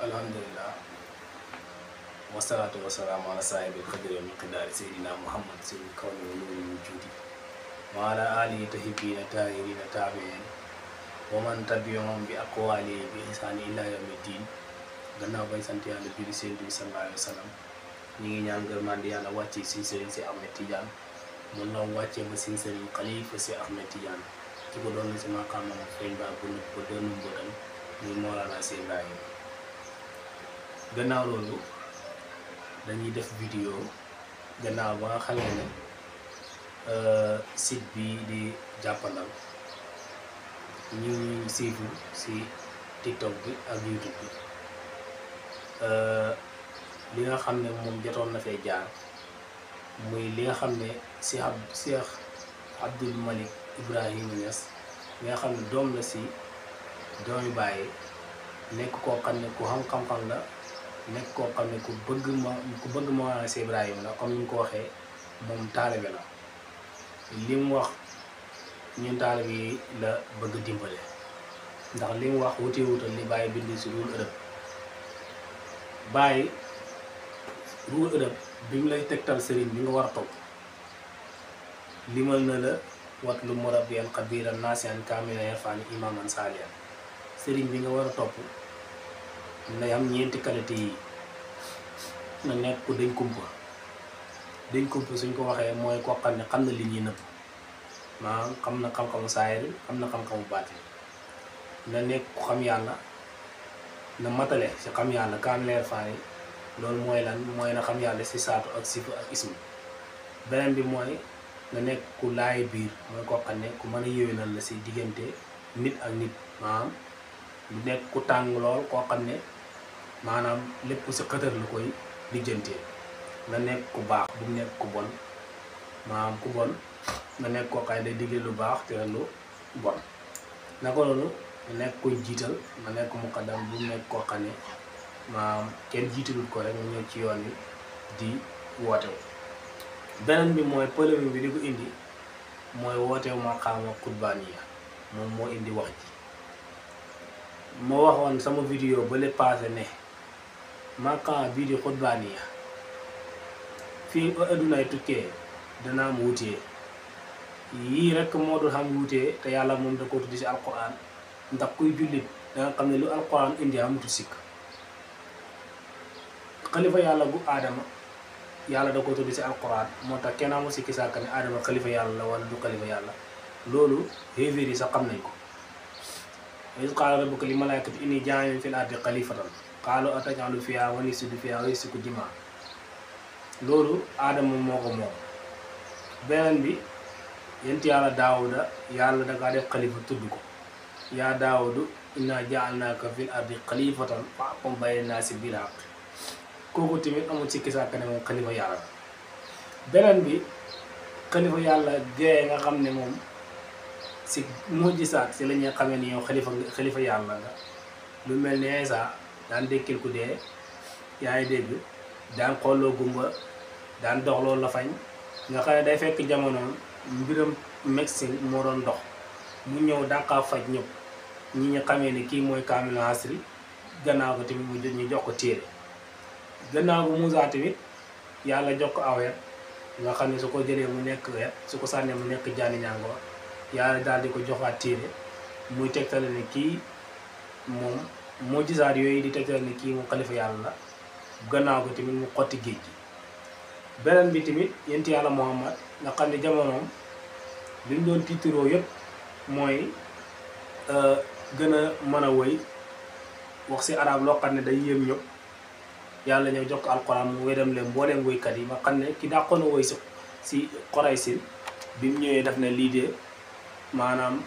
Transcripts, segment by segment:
alhamdulillah wasalaatu wasalaamu ala saahibil qadri wa miqdaari seydina muhammad si kaw ni nuuru wujudi wa ala alihi tahibiina taahiriina taabiin wa man tabi'ahum bi aqwaali bi ihsaani ila yawmi diin. Gannaaw bañ sant yàlla julli seen bi sallallahu alayhi wa sallam ñu ngi ñaan ngërmande yàlla wàcce si sëriñ si Ahmed Tidiane mun na wàcce ba si sëriñ xalifa si Ahmed Tidiane ki ko doon si maqaamam feeñ ba bu nëb ba doon mbootam muy Mawlana Cheikh Ibrahim. Gannaaw loolu dañuy def vidéo gannaaw ba nga xamee ne site bi di jàppandal ñu ngi suivre si TikTok bi ak YouTube bi li nga xam ne moom jotoon na fee jaar muy li nga xam ne si Cheikh Abdoul Malik Ibrahima Niass li nga xam ne doom la si doomi bàyyi nekk koo xam ne ku xam-xam la nekk koo xam ne ku bëgg Mawlana Cheikh Ibrahima la comme ni ñu ko waxee moom taalibe la li mu wax ñun taalibe yi la bëgg dimbale ndax li mu wax wutal li bàyyi bind si ruul ëdëb bàyyi ruul ëdëb bi mu lay tegtal sëriñ bi nga war a topp limal na la wat lu murabbiyan xabiran naasiyan kaamilan irfaani imaaman saaliyan sëriñ bi nga war a topp nday am ñeenti qualité yi na nekk ku dañ kumpa suñ ko waxee mooy koo xam ne xam na li ñuy nëbb maanaam xam na xam-xamu saayir xam na xam-xamu baatin na nekk ku xam yàlla na matale si xam yàlla kaamileer faani loolu mooy lan mooy na xam yàlla si saatu ak sifa ak ismu. beneen bi mooy na nekk ku laay biir mooy koo xam ne ku mën a yéwénal la si diggante nit ak nit maanaam lu nekk ku tàng lool koo xam ne maanaam lépp si xëtër la koy lijjantee. na nekk ku baax bu mu nekk ku bon maanaam ku bon na nekk koo xam ne day digle lu baax te lu bon. naka noonu na nekk kuy jiital na nekk muqaddam bu mu nekk koo xam ne maanaam kenn jiitalul ko rek mu ñëw ci yoon wi di woote. beneen bi mooy polémique bi di ko indi mooy wootewu maqaama xutbaaniya moom moo indi wax ji. moo waxoon sama vidéo ba le passé ne maqaama bii di xutbaaniya fii addunay tukkee dana am wutee yii rek moo dul xam wutee te yàlla moom da ko tuddi si alquran ndax kuy jullit danga xam ne lu alquran indi amutu sikk. xalifa yàlla gu aadama yàlla da ko tuddi si alquran moo tax kenn amu sikki sàkk ne aadama xalifa yàlla la wala du xalifa yàlla loolu xéeféer yi sax xam nañ ko. wa iz qaala rabbuka lil malaa'ikati inni jaa'ilun fil ardi xalifatan qaalu ataj'alu fiihaa man yufsidu fiihaa wa yasfiku dimaa loolu aadama moo ko moom. beneen bi yent yàlla daawuda yàlla da kaa def xalifa tudd ko yaa daawudu inna ja'alnaaka fil ardi xalifatan fahkum bayna naasi bil haqq kooku tamit amul sikki sàkk ne moom xalifa yàlla la. beneen bi xalifa yàlla gee nga xam ne moom si mujjisaat si la ñuy xamee ni yow xalifa yàlla nga lu mel ni Iisaa daan dékkil ku dee yaa ngi dégg daan xooloo gumba daan doxloo la fañ nga xam ne day fekk jamonoom mbiram médecine moo doon dox mu ñëw dàqaa faj ñëpp ñi ñu xamee ni kii mooy kaamilu asri gannaaw ko tamit mu ñu jox ko téere. gannaaw bu Muusaa tamit yàlla jox ko aw yat nga xam ne su ko jëlee mu nekk yat su ko sànnee mu nekk jaani ñàngoor yàlla daal di ko joxaat téere muy tegtale ne kii moom moo gisaat yooyu di tegtale ne kii moom xalifa yàlla la. gannaaw ko tamit mu xotti géej gi. beneen bi tamit yent yàlla Muhammad nga xam ne jamonoom li ñu doon tiituroo yëpp mooy gën a mën a woy wax si arab loo xam ne day yéem ñëpp yàlla ñëw jox ko alquran mu wedam leen mbooleem woykat yi nga xam ne ki dàqoon a woy si Quraysin bi mu ñëwee def na lii de maanaam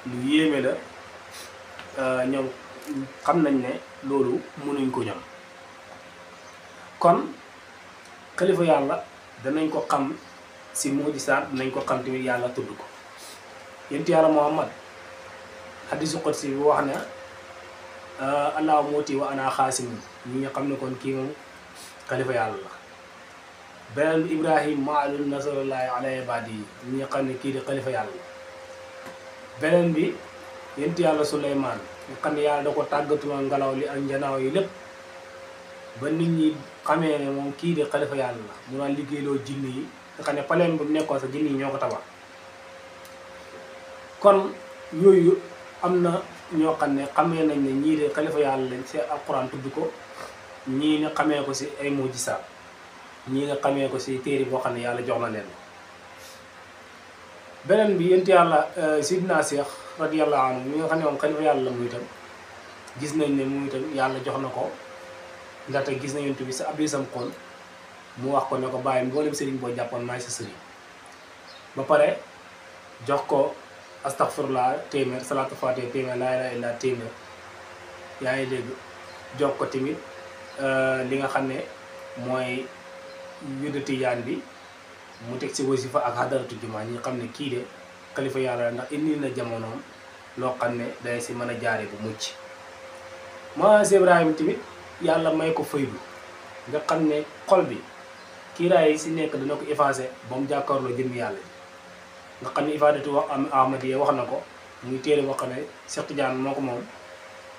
lu yéeme la ñoom xam nañ ne loolu mënuñ ko ñoom. kon xalifa yàlla danañ ko xam si mujisaat danañ ko xam tamit yàlla tudd ko. yent yàlla Muhammad hadisu qudsi bi wax ne allahu muuti wa ana xaasimun ñi nga xam ne kon kii moom xalifa yàlla la. beneen bi Ibrahim maalun nasrullahi ala ibaadihi ñi nga xam ne kii di xalifa yàlla la. beneen bi yent yàlla Suleymaan nga xam ne yàlla da ko tàggatuma ngelaw li ak njanaaw yi lépp ba nit ñi xamee ne moom kii de xalifa yàlla la mu daan liggéeyloo jinne yi nga xam ne paleem bu nekkoon sa jinne yi ñoo ko tabax. kon yooyu am na ñoo xam ne xamee nañ ne ñii de xalifa yàlla lañ ci alquran tudd ko, ñii nga xamee ko si ay mujisaat, ñii nga xamee ko si téere boo xam ne yàlla jox na leen. beneen bi yent yàlla Sidina Cheikh radiyallahu anhu mi nga xam ne moom xalifa yàlla la muy itam gis nañ ne muy itam yàlla jox na ko, ndaxte gis nañ yonent bi sa abisam xool mu wax ko ne ko bàyyi mboolem sëriñ boo jàppoon maay sa sëriñ, ba pare jox ko astaghfirullah téeméer, salaatu faatiha téeméer, laa ilaaha illa téeméer, yaa ngi dégg, jox ko tamit li nga xam ne mooy wirdu tijaan bi mu teg si wasifa ak hadaratu jumaa ñi xam ne kii de xalifa yàlla ndax indi na jamonoom loo xam ne day si mën a jaare bu mucc. ma Ibrahima tamit yàlla may ko faydu nga xam ne xol bi kiiraay yi si nekk dana ko effacé ba mu jàkkaarloo jëm yàlla ji nga xam ne ifaadatu wax am ahmadiya wax na ko muy téere boo xam ne Cheikh Tidiane moo ko moom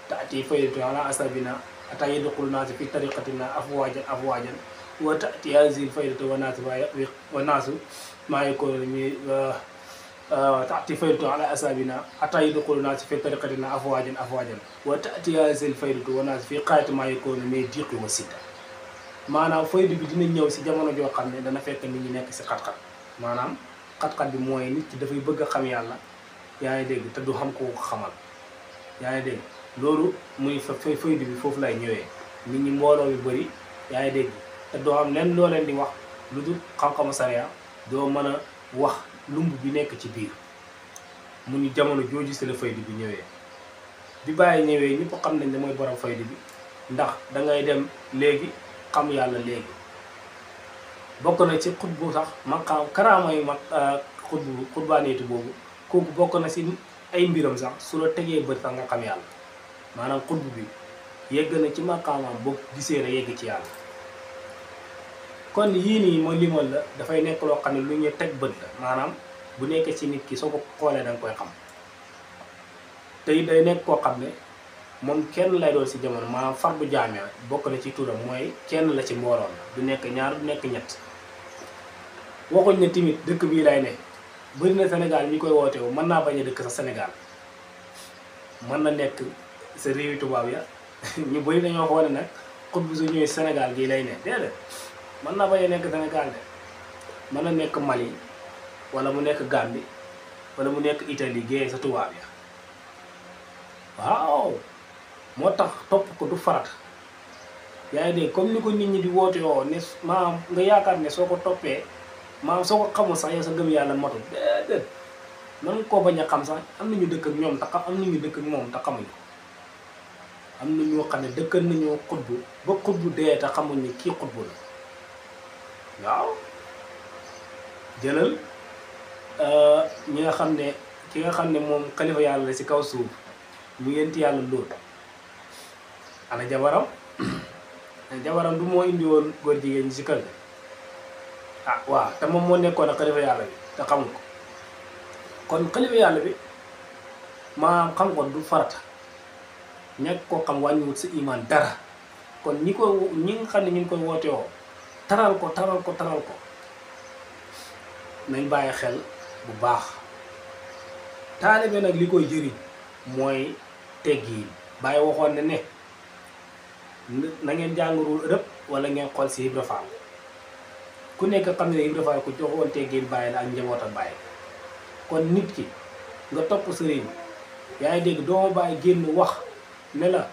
taati faydatu ala asabina ata yadxulu naasu fi tariqatina afwaajan wa taati haazihil faydatu wa naasu maa yakunu mi taati faydatu ala asabina ata yadxulu naasu fi tariqatina afwaajan wa taati haazihil faydatu wa naasu fi qaayati maa yakunu mi diqi wa sidda. maanaam faydu bi dina ñëw si jamono joo xam ne dana fekk nit ñi nekk si xat-xat, maanaam xat-xat bi mooy nit ki dafay bëgg a xam yàlla, yaa ngi dégg, te du xam ko xamal, yaa ngi dégg. loolu muy faydu bi foofu lay ñëwee, nit ñi mbooloo yu bëri, yaa ngi dégg, te doo am lenn loo leen di wax lu dul xam-xamu sariya, doo mën a wax lumb bi nekk ci biir. mu ñu jamono jooju si la faydu bi ñëwee. bi bàyyi ñëwee ñëpp xam nañ ne mooy borom faydu bi, ndax da ngay dem léegi xam yàlla léegi. bokk na ci xutbu sax maqaam karaama yi xutbaaneetu boobu, kooku bokk na si ay mbiram sax su la tegee bët sax nga xam yàlla, maanaam xutbu bi yegg na ci maqaamam boo gisee rek yegg ci yàlla. kon yii nii mooy limal la dafay nekk loo xam ne lu ñu teg bët la, maanaam bu nekkee ci nit ki soo ko xoolee da nga koy xam. tey day nekk koo xam ne moom kenn lay doon si jamono, maanaam fardu jaamia bokk na ci turam, mooy kenn la ci mbooloon, du nekk ñaar du nekk ñett. waxuñ ne tamit dëkk bii lay ne, bëri na Sénégal ñi koy woote wu mën naa bañ a dëkk sa Sénégal, mën na nekk sa réewi tubaab ya ñu bëri dañoo xoole nag xutbu su ñëwee Sénégal gii lay ne, déedéet, mën naa bañ a nekk Sénégal de, mën na nekk Mali wala mu nekk Gambie wala mu nekk Italie géey sa tubaab ya. waaw moo tax topp ko du farata, yaa ngi dégg, comme ni ko nit ñi di woote woo ne maanaam nga yaakaar ne soo ko toppee maanaam soo ko xamul sax yow sa gëm yàlla matul, déedéet, mën nga koo bañ a xam sax. am nañu dëkk ak ñoom te xam, am nañu dëkk ak moom te xamuñ ko, am na ñoo xam ne dëkkal nañoo xutbu ba xutbu dee te xamuñ ne kii xutbu la. waaw jëlal ñi nga xam ne ki nga xam ne moom xalifa yàlla la si kaw suuf mu yenti yàlla Lóot, ana jabaram jabaram du moo indi woon góor jigéen ñi si kër ga. ah waaw, te moom moo nekkoon ak xalifa yàlla bi te xamul ko. kon xalifa yàlla bi maanaam xam ko du farata, ñàkk koo xam wàññiwut sa iman dara. kon ñi nga xam ne ñu ngi koy woote woo taral ko nañ bàyyi xel bu baax. taalibe nag li koy jëriñ mooy teggiin. Baay waxoon ne na ngeen jàngarul rëbb wala ngeen xool si Ibra Faal. ku nekk xam ne Ibra Faal ku joxoon teggiin bàyyi la ak njabootam bàyyi. kon nit ki nga topp sëriñ yaa ngi dégg doo bàyyi génn wax ne la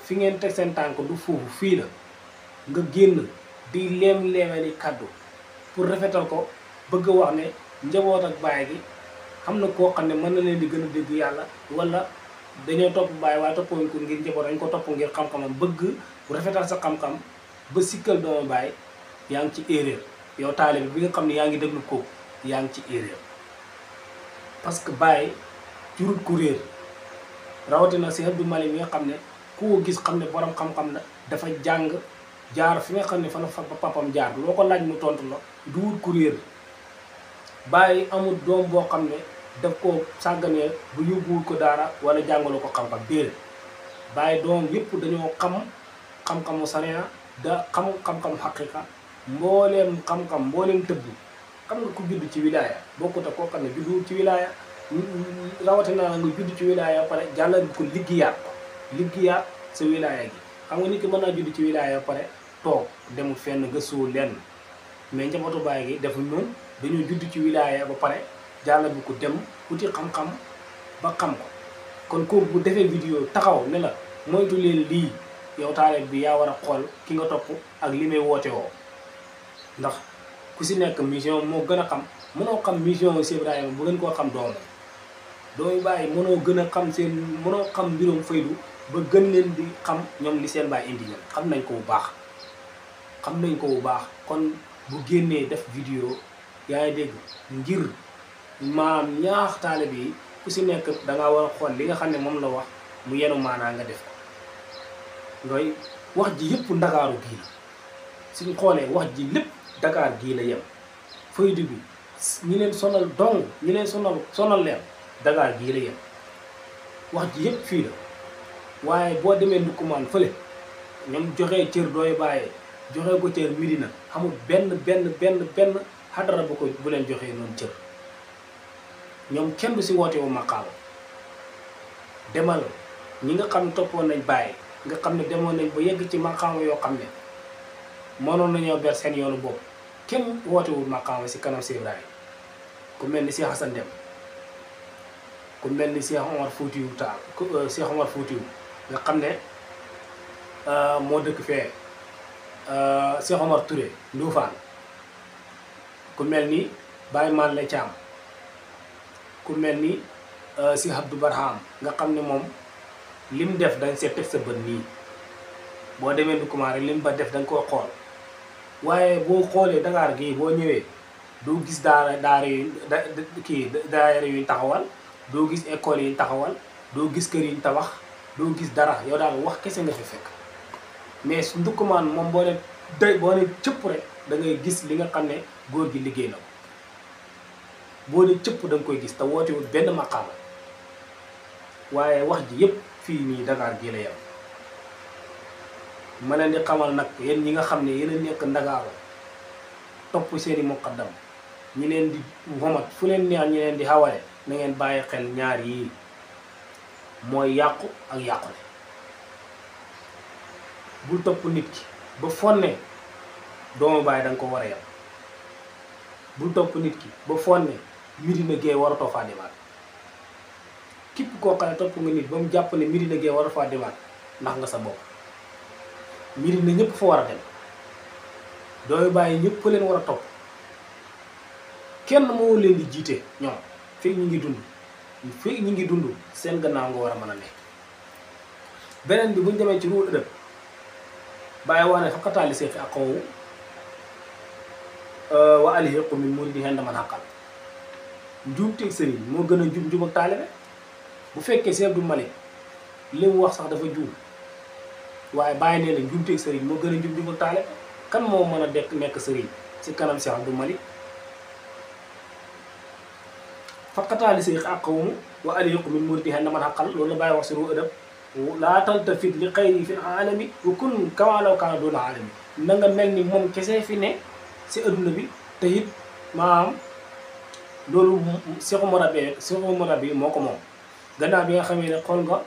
fi ngeen teg seen tànk du foofu fii la, nga génn di leem-leemali kàddu pour rafetal ko, bëgg a wax ne njaboot ak baay gi xam na koo xam ne mën na leen di gën a dégg yàlla, wala dañoo topp baay waaye toppuñ ko ngir njaboot, dañ ko topp ngir xam-xamam, bëgg rafetal sa xam-xam ba sikkal doomu baay. yaa ngi ci erreur yow taalibe bi nga xam ne yaa ngi déglu kooku, yaa ngi ci erreur. parce que baay jurut ku réer, rawatina si Abdou Mali mi nga xam ne koo gis xam ne borom xam-xam la, dafa jàng jaar fi nga xam ne fa la fa papam jaar, loo ko laaj mu tontu la, du wut ku réer. Baay amul doom boo xam ne daf ko sàgganee bu yóbbuwul ko daara wala jàngalu ko xam-xam déedéet. Baay doom yëpp dañoo xam xam-xamu sariya, da xam-xam xaqiqa mbooleem xam-xam mbooleem tëbb xam nga ku judd ci wilaya bokkut ak koo xam ne juddu ci wilaya rawatina nga judd ci wilaya pare jàllal ko liggéeyaat sa wilaya gi xam nga nit ki mën naa judd ci wilaya pare toog demul fenn gëstuwul lenn mais njabootu baay gi deful noonu dañoo judd ci wilaya ba pare jàllal bi ko dem uti xam-xam ba xam ko kon kooku bu defee vidéo taxaw ne la moytu leen lii yow taalib bi yaa war a xool ki nga topp ak li may woote woo ndax ku si nekk mission moo gën a xam mënoo xam mission Cheikh Ibrahima bu gën koo xam doomu bàyyi mënoo gën a xam seen mënoo xam mbirum faydu ba gën leen di xam ñoom li seen bàyyi indi ñoom xam nañ ko bu baax kon bu génnee def vidéo yaa ngi dégg ngir maam ñaax taalib yi ku si nekk da ngaa war a xool li nga xam ne moom la wax mu yenu maanaa nga def ko ngay wax ji yëpp ndakaaru gii la suñ xoolee wax ji lépp Dakar gii la yem faydu bi ñi leen sonal dong ñi leen sonal leen Dakar gii la yem wax ji yëpp fii la waaye boo demee Ndoukoumane fële ñoom joxee cër dooy bàyyee joxee ko cër Medina xamul benn xadara bu leen joxee noonu cër ñoom kenn du si woote wu maqaama demal ñi nga xam ne toppoon nañ bàyyi nga xam ne demoon nañ ba yegg ci maqaama yoo xam ne mënoon nañoo ber seen yoonu bopp kenn wootewul maqaama si kanam Cheikh Ibrahima ku mel ni Cheikh Hassan Deme ku mel ni Cheikh Omar Foutiyou Tall Cheikh Omar Foutiyou nga xam ne moo dëkk fee Cheikh Omar Touré Ndofane ku mel ni Baye Malle Thiam ku mel ni Cheikh Abdou Barham nga xam ne moom lim def dañ seet teg sa bët nii boo demee Ndoukoumane rek lim ba def da nga koo xool waaye boo xoolee Dakar gii boo ñëwee doo gis daara yu daara yuñ taxawal doo gis école yuñ taxawal doo gis kër yuñ tabax doo gis dara yow daal wax kese nga fi fekk mais Ndoukoumane moom boo ne cëpp rek da ngay gis li nga xam ne góor gi liggéey na ko boo ne cëpp da nga koy gis te wootewul benn maqaama waaye wax ji yëpp fii nii Dakar gii la yem ma leen di xamal nag yéen ñi nga xam ne yéen a nekk Ndakaaru topp seeni muqaddam ñi leen di womat fu leen neex ñi leen di xawale na ngeen bàyyi xel ñaar yii mooy yàqu ak yàqule bul topp nit ki ba fonne doomu baay da nga ko war a yam bul topp nit ki ba fonne Medina Gueye waratoo faa demaat képp koo xam ne topp nga nit ba mu jàpp ne Medina Gueye war a faa demaat ndax nga sa bopp Medina ñëpp fa war a dem doomu bàyyi ñëpp leen war a topp kenn moo leen di jiite ñoom fekk ñu ngi dund seen gannaaw nga war a mën a nekk beneen bi buñ demee ci ruul ëdëb bàyyi wax ne fakkataali seefi ak xawu wa alihiqu min muridi xen daman xaqal njuumteeg sëriñ moo gën a njub ak taalibe bu fekkee Cheikh Abdou Malick li mu wax sax dafa juum waaye bàyyi nee na njuumteeg sëriñ moo gën a njub ak taalibe kan moo mën a nekk sëriñ si kanam Cheikh Abdou Malick fakkataali seefi ak xawu wa alihiqu min muridi xen daman xaqal loolu la bàyyi wax si ruul ëdëb laa taltafit li xayri fi alami wa kun kama law kaana doona alami na nga mel ni moom kese fi ne si adduna bi te it maanaam loolu Cheikh Oumar Rabi moo ko moom gannaaw bi nga xamee ne xool nga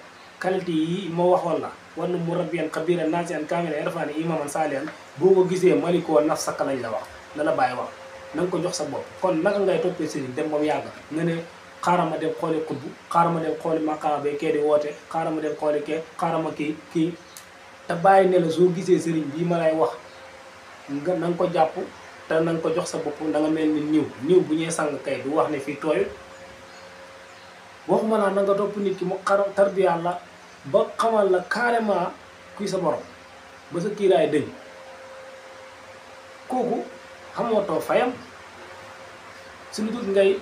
qualité yi moo waxoon la war na mu rabbiyan xabiran naasiyan kaamilan irfaani imaman saalihan boo ko gisee malikoo naf sakka lañ la wax la la bàyyi wax na nga ko jox sa bopp kon naka ngay toppee sëriñ dem ba mu yàgg nga ne xaaral ma dem xooli xutbu xaaral ma dem xooli maqaama ba kee di woote xaaral ma dem xooli kee xaaral ma kii te bàyyi ne la soo gisee sëriñ bii ma lay wax nga na nga ko jàpp te na nga ko jox sa bopp da nga mel ni niw bu ñuy sang kay du wax ne fii tooyut waxuma naa na nga topp nit ki mu tarbiyaan la ba xamal la carrément kuy sa borom ba sa kiiraay dëñ kooku xamoo too fayam su lu dul ngay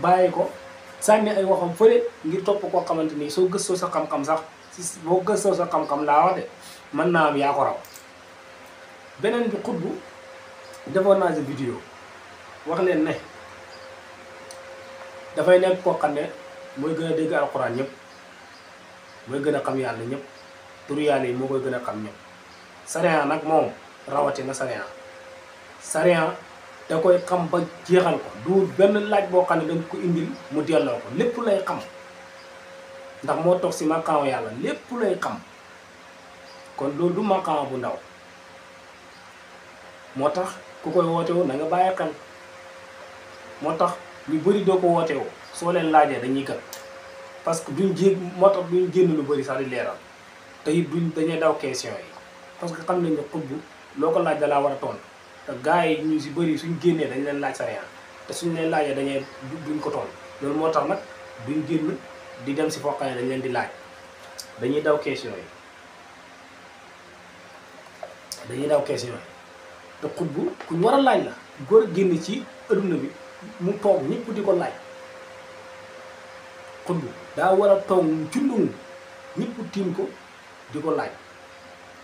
bàyyi ko sànni ay waxam fële ngir topp koo xamante ni soo gëstoo sa xam-xam sax boo gëstoo sa xam-xam laa wax de mën naa am yaa ko raw beneen bi xutbu defoon naa si vidéo wax leen ne dafay nekk koo xam ne mooy gën a dégg alxuraan ñëpp mooy gën a xam yàlla ñëpp turu yàlla yi moo koy gën a xam ñëpp sariya nag moom rawatina sariya da koy xam ba jeexal ko du benn laaj boo xam ne danga ko indil mu delloo ko lépp lay xam ndax moo toog si maqaama yàlla lépp lay xam kon loolu du maqaama bu ndaw moo tax ku koy wootewu na nga bàyyi xel moo tax ñu bëri doo ko wootewu soo leen laajee dañuy gën parce que duñ jéeg moo tax duñ génn lu bëri sax di leeral te it dañuy daw question yi parce que xam nañ ne xutbu loo ko laaj dalaa war a tontu te gars yi ñu si bëri suñ génnee dañ leen laaj sariya te suñ leen laajee duñ ko tontu loolu moo tax nag duñ génn di dem si foo xam ne dañ leen di laaj dañuy daw question yi te xutbu kuñ war a laaj la góor a génn ci adduna bi mu toog ñëpp di ko laaj xutbu daa war a toog cundum ñëpp tiim ko di ko laaj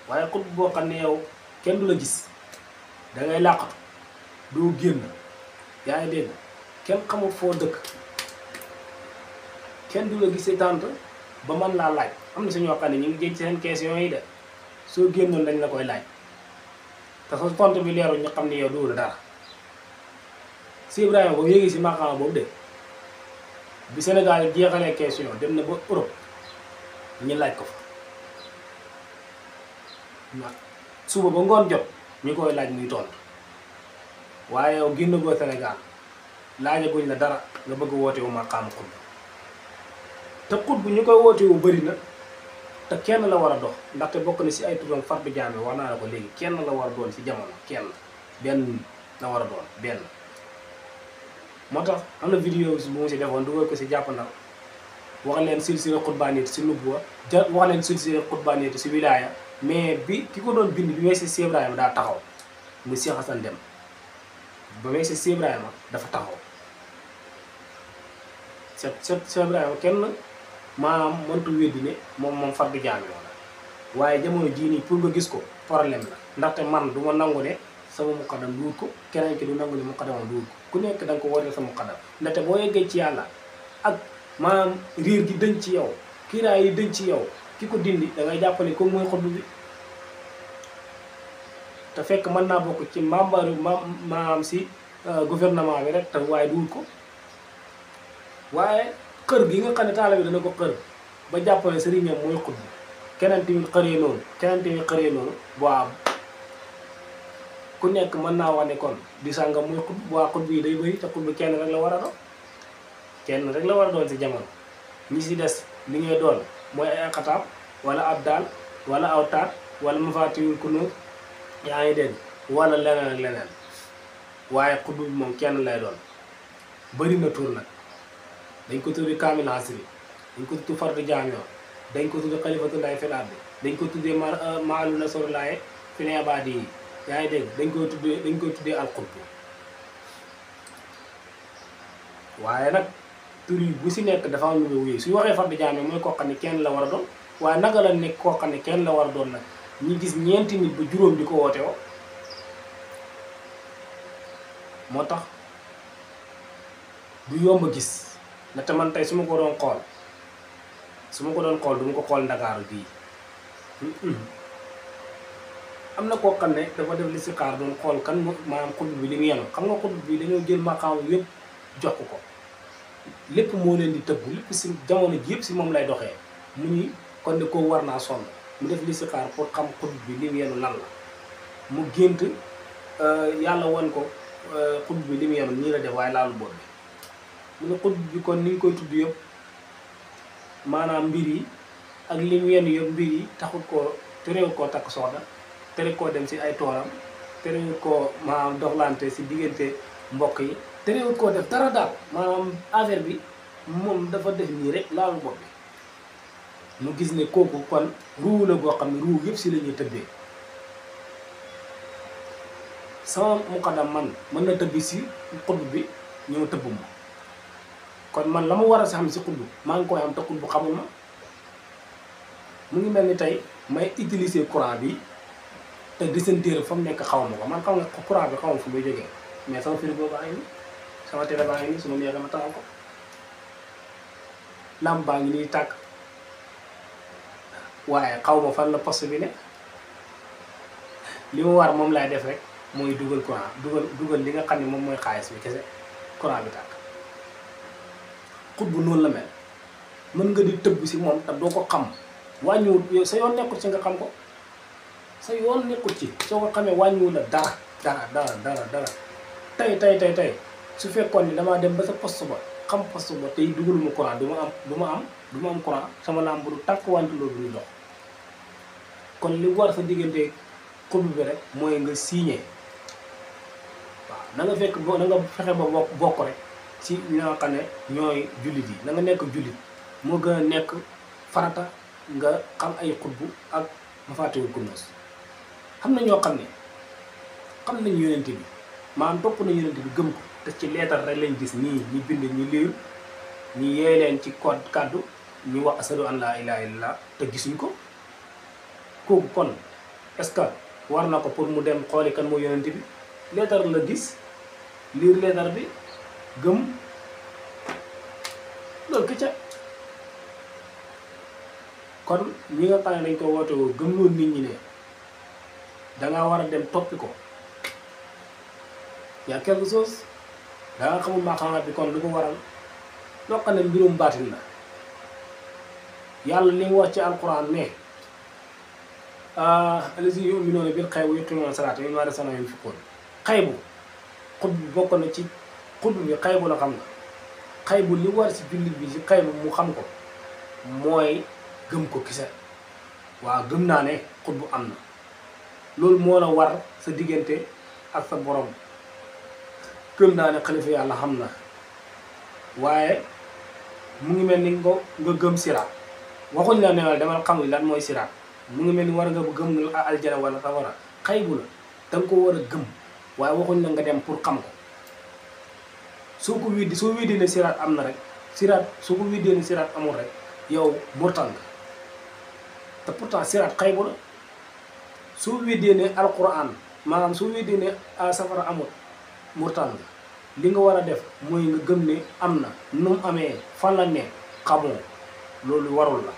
waaye xutbu boo xam ne yow kenn du la gis da ngay làqatu doo génn yaa ngi dégg kenn xamul foo dëkk kenn du la gisee tànt ba mën laa laaj am na si ñoo xam ne ñu ngi jël seen question yi de soo génnoon dañ la koy laaj te sa tontu bi leerul ñu xam ne yow doo dara si Ibrahima boobu yéegi si maqaama boobu de bi Sénégal jeexalee question dem na ba Europe ñu laaj ko fa suba ba ngoon jot ñu koy laaj muy tontu waaye yow génn goo Sénégal laajaguñ la dara nga bëgg woote wu maqaama xutbu te xutbu ñu koy woote wu bëri na te kenn la war a dox ndaxte bokk na si ay turam fardu jaame wax naa la ko léegi kenn la war a doon si jamono kenn benn la war a doon benn moo tax am na vidéo bu mu si defoon dugal ko si jàpp na wax leen silsila xutbaaniyat si nubuwa wax leen silsila xutbaaniyat si wilaaya mais bi ki ko doon bind bi may si Cheikh Ibrahima daa taxaw muy Cheikh Hassan Deme ba may si Cheikh Ibrahima dafa taxaw Cheikh Ibrahima kenn maanaam mëntu weddi ne moom fardu jaami la waaye jamono jii nii pour nga gis ko problème la ndaxte man du ma nangu ne sama muqaddam duut ko keneen ki du nangu ne muqaddamam duut ko ku nekk da nga ko wooteel sa muqaddam ndaxte boo yeggee ci yàlla ak maanaam riir gi dëñ ci yow kiiraay yi dëñ ci yow ki ko dindi da ngay jàpp ne comme mooy xutbu bi te fekk mën naa bokk ci membre maanaam si gouvernement bi rek te waaye duut ko waaye xër gi nga xam ne taala bi dana ko xër ba jàpp ne sëriñam mooy xutbu keneen tamit xëree noonu waaw ku nekk mën naa wax ne kon di sàngam mooy xutbu waa xutbu yi day bëri te xutbu kenn rek la war a doon kenn rek la war a doon si jamono ñi si des li ngay doon mooy ay xataab wala ab daal wala awtaat wala mafaatiwul kunóor yaa ngi dégg wala leneen ak leneen waaye xutbu bi moom kenn lay doon bëri na tur nag dañ ko tuddi kaamil asri dañ ko tuddi fardu jaamion dañ ko tuddi xalifatullahi fil ardi dañ ko tuddee maalu nasrullahi fil ibaadi yi yaa ngi dégg dañ koy tuddee alxutbu waaye nag tur yi bu si nekk dafa am lu muy wuyu suñu waxee fardu jaamion mooy koo xam ne kenn la war a doon waaye naka la nekk koo xam ne kenn la war a doon nag ñi gis ñeenti nit ba juróom di ko woote woo moo tax du yomb a gis ndaxte man tey su ma ko doon xool du ma ko xool Ndakaaru bii am na koo xam ne dafa def listixaar doon xool kan maanaam xutbu bi li mu yenu xam nga xutbu bi dañoo jël maqaam yëpp jox ko lépp moo leen di tëggu lépp si jamono ji yëpp si moom lay doxee mu ni kon ne koo war naa sonn mu def listixaar pour xam xutbu bi li mu yenu lan la mu gént yàlla won ko xutbu bi li mu yenu nii la def waaye laalu boot bi mu ne xutbu bi kon ni ñu koy tudd yëpp maanaam mbir yi ak li mu yenu yëpp mbir yi taxul koo terewul koo takk soxna tere koo dem si ay toolam terewul koo maanaam doxlante si diggante mbokk yi terewul koo def dara daal maanaam affaire bi moom dafa def nii rek laalu bopp bi mu gis ne kooku kon ruu la goo xam ne ruu yëpp si la ñuy tëbbee sama muqaddam man mën na tëbbi si xutbu bi ñëw tëbb ma kon man la ma war a si xam si xutbu maa ngi koy am te xutbu xamul ma mu ngi mel ni tey may utiliser courant bi te disantéer fa mu nekk xaw ma ko man xam nga courant bi xaw ma fu muy jógee mais sama frigo baa ngi nii sama télé baa ngi nii su ma neexee ma taxaw ko lampe baa ngi nii tàkk waaye xaw ma fan la poste bi ne li mu war moom laay def rek mooy dugal courant dugal li nga xam ne moom mooy xaalis bi kese courant bi tàkk. xutbu noonu la mel mën nga di tëbb si moom te doo ko xam wàññiwul yow sa yoon nekkul ci nga xam ko sa yoon nekkul ci soo ko xamee wàññiwul la dara tey su fekkoon ni damaa dem ba sa poste ba xam poste ba tey dugaluma courant du ma am courant sama lampe du tàkk wante loolu duñu dox. kon li war sa diggante xutbu bi rek mooy nga signé waaw na nga fexe ba bokk rek ci ñi nga xam ne ñooy jullit yi na nga nekk jullit moo gën a nekk farata nga xam ay xutbu ak mafaatihul kunuz. xam na ñoo xam ne xam nañu yonent bi maanaam topp nañu yonent bi gëm ko te ci leetar rek lañ gis nii ñi bind ñi liir ñi yee leen ci kàddu ñi wax ashadu an laa ilaaha illallaah te gisuñ ko. kooku kon est-ce que war na ko pour mu dem xooli kan mooy yonent bi leetar la gis liir leetar bi gëm loolu ki ca kon ñi nga xam ne dañ ko woote woo gëm loolu nit ñi ne dangaa war a dem toppi ko y a quelque chose dangaa xamul maqaamaat bi kon lu ko waral loo xam ne mbirum baatin la yàlla li mu wax ci alquran ne allaziina yu'minuuna bil xaybi wa yuqiimuuna salaata wa mimmaa razaqnaahum yunfiquun xaybu xutbu bokk na ci xutbu bi xaybu la xam nga xaybu li war si jullit bi ci xaybu mu xam ko mooy gëm ko kese waaw gëm naa ne xutbu am na loolu moo la war sa diggante ak sa borom gëm naa ne xalifa yàlla xam na waaye mu ngi mel ni nga gëm siraat waxuñ la ne demal xamul lan mooy siraat mu ngi mel ni war nga gëm aljana wala safara xaybu la danga ko war a gëm waaye waxuñ la nga dem pour xam ko soo weddi ne siraat am na rek soo ko weddee ne siraat amul rek yow murtal nga te pourtant siraat xaybu la soo weddee ne alquran maanaam soo weddee ne safara amul murtal nga li nga war a def mooy nga gëm ne am na nu mu amee fan la ne xamoo loolu warul la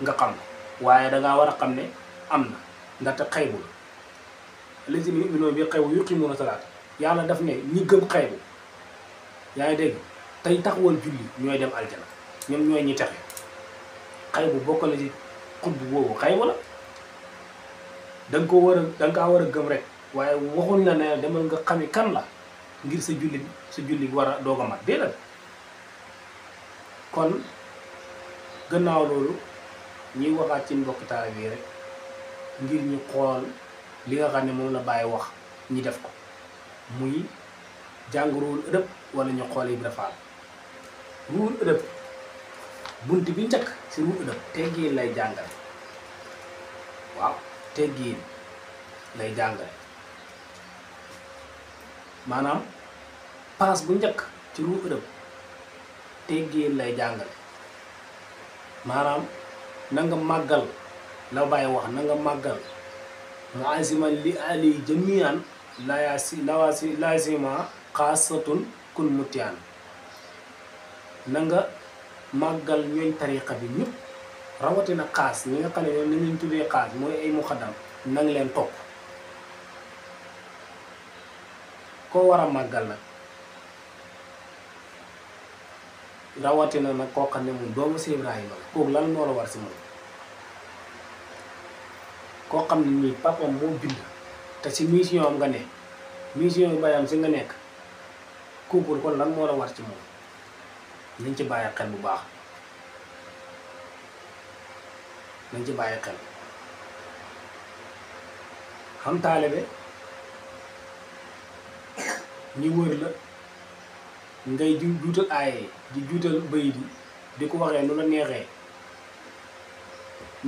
nga xam ko waaye dangaa war a xam ne am na ndaxte xaybu la allaziina yu'minuuna bil xaybi wa yuqiimuuna salaata yàlla daf ne ñi gëm xaybu yaa ngi dégg tey taxawal julli ñooy dem aljana ñoom ñooy ñi texe xaybu bokk na ci xutbu boobu xaybu la danga kaa war a gëm rek waaye waxuñ la ne demal nga xami kan la ngir sa julli war a doog a mat déedéet kon gannaaw loolu ñuy waxaat ci mbokk taalibe yi rek ngir ñu xool li nga xam ne moom la Baay wax ñi def ko muy jàng ruul ëdëb wala ñu xool Ibra Faal ruul ëdëb bunt bi njëkk si ruul ëdëb teggiin lay jàngale waaw teggiin lay jàngale maanaam paas bu njëkk ci ruul ëdëb teggiin lay jàngale maanaam na nga màggal la Baay wax na nga màggal mu'azziman li ali jamian lazima xaasatun kun mutiyaan na nga màggal ñooñ tariqa bi ñëpp rawatina xaas ñi nga xam ne ñoom ni ñu tuddee xaas mooy ay muxaddam na nga leen topp koo war a màggal nag rawatina nag koo xam ne moom doomu si Ibrahima la kooku lan moo la war si moom koo xam ne nii papam moo bind te si mission am nga ne mission yu bayam si nga nekk kooku kon lan moo la war ci moom nañ ci bàyyi xel bu baax nañ ci bàyyi xel xam taalibe ñi wër la ngay juutal aaye di juutal bayit yi di ko waxee nu la neexee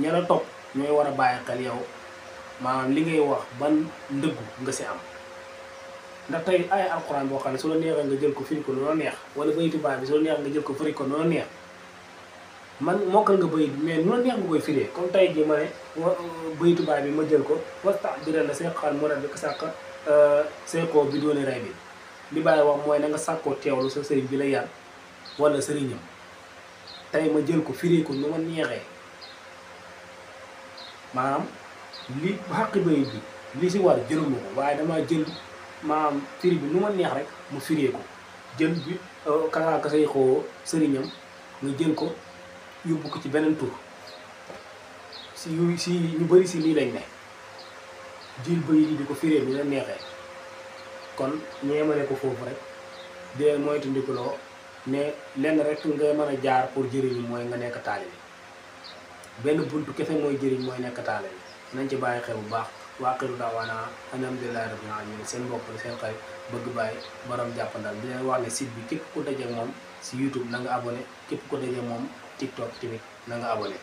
ña la topp ñooy war a bàyyi xel yow maanaam li ngay wax ban ndëggu nga si am ndax tey ay alxuraan boo xam ne su la neexee nga jël ko firi ko noonu neex wala bayitu baay bi su la neex nga jël ko firi ko noonu neex man mokkal nga bayit mais nu la neex nga koy firee comme tey jii ma ne bayitu baay bi ma jël ko wasta biral la see xaal mu rabbi ko sàkk seekoo bi doone rey bi li bàyyi wax mooy na nga sàkkoo teewlu sa sëriñ bi la yar wala sëriñam tey ma jël ko firi ko nu ma neexee maanaam li xaqi bayit bi li si war jëluma ko waaye damaa jël maam firi bi nu ma neex rek mu firee ko jël bi kasaaka say xoo sëriñam nga jël ko yóbbu ko ci beneen tur si ñu bëri si lii lañ ne jël ba yi di ko firee bi la neexee kon ñeemale ko foofu rek de moytu ndikuloo ne lenn rek nga mën a jaar pour jëriñu mooy nga nekk taalibe benn buntu kese mooy jëriñ mooy nekk taalibe nañ ci bàyyi xel bu baax waaqiru daawaana alhamdulillahi rabbil alamin seen mbokk seen xarit bëgg bàyyi borom jàppandal di leen wax ne site bi képp ku dajeek moom si YouTube na nga abonné képp ku dajeek moom TikTok tamit na nga abonné